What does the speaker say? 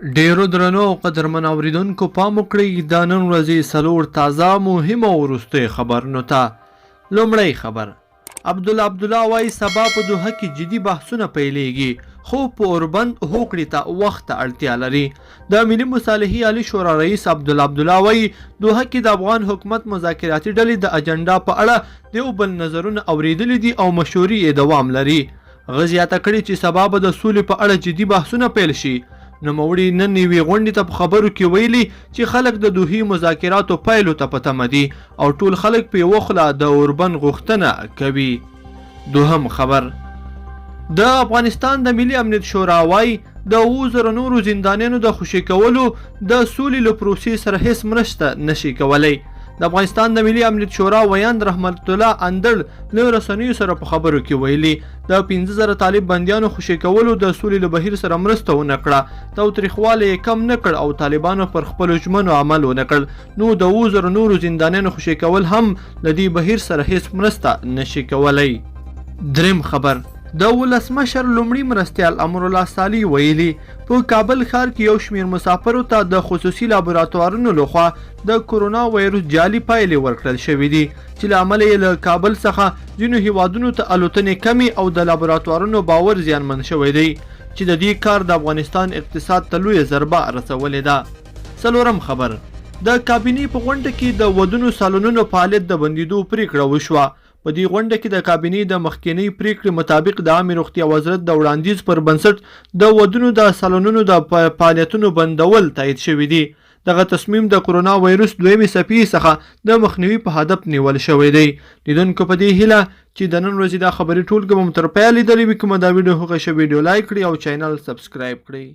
ډېرو درنو او قدرمن اوریدونکو پام وکړئ د نن ورځې څلور تازه مهمو او وروستیو خبرونو ته. لومړی خبر، عبدالله عبدالله وايي سبا په دوحه کې جدي بحثونه پیلېږي خو په اوربند هوکړې ته وخت ته اړتیا لري. د ملي مصالحې عالي شورا رئیس عبدالله عبدالله وايي دوحه کې د افغان حکومت مذاکراتي ډلې د اجنډا په اړه د یو بل نظرونه اورېدلي دي او مشورې یې دوام لري. هغه زیاته کړې چې سبا به د سولې په اړه جدي بحثونه پیل شي. نوموړي نن یوې غونډې ته په خبرو کې ویلي چې خلک د دوحې مذاکراتو پایلو ته په تمه دي او ټول خلک په یوه خوله د اوربند غوښتنه کوي. دوهم خبر، د افغانستان د ملي امنیت شورا وايي د 7000 نورو زندانیانو د خوشې کولو د سولې له پروسې سره هیڅ مرسته نشي کولی. د افغانستان د ملي امنیت شورا ویاند رحمت الله اندړ له رسنیو سره په خبرو کې ویلي، د 5000 طالب بندیانو خوشې کولو د سولې له بهیر سره مرسته ونه کړه، تاوتریخوالی یې کم نه کړ او طالبانو پر خپلو ژمنو عمل ونه کړ، نو د 7000 نورو زندانیانو خوشې کول هم له دې بهیر سره هیڅ مرسته نشي کولی. دریم خبر، د ولسمشر لومړي مرستیال امرالله صالح ویلي، په کابل ښار کې یو شمېر مسافرو ته د خصوصي لابراتوارونو لخوا د کورونا وایروس جعلي پایلې ورکړل شوې دي چې له امله یې له کابل څخه ځینو هیوادونو ته الوتنې کمې او د لابراتوارونو باور زیانمن شوی دی چې د دې کار د افغانستان اقتصاد ته لویه ضربه رسولې ده. څلورم خبر، د کابینې په غونډه کې د ودونو سالونونو فعالیت د بندیدو پریکړه وشوه. په دې غونډه کې د کابینې د مخکینۍ پریکړې مطابق د عامې روغتیا وزارت د وړاندیز پر بنسټ د ودونو د سالونونو د فعالیتونو بندول تایید شوي دي. دغه تصمیم د کرونا وایروس دویمې څپې څخه د مخنیوي په هدف نیول شوی دی. لیدونکو په دې هیله چې د نن ورځې دا خبري ټولګه به مو تر پایه لیدلې وي. کومه دا ویډیو خوښه شوه ویډیو لایک کړئ او چینل سبسکرایب کړئ.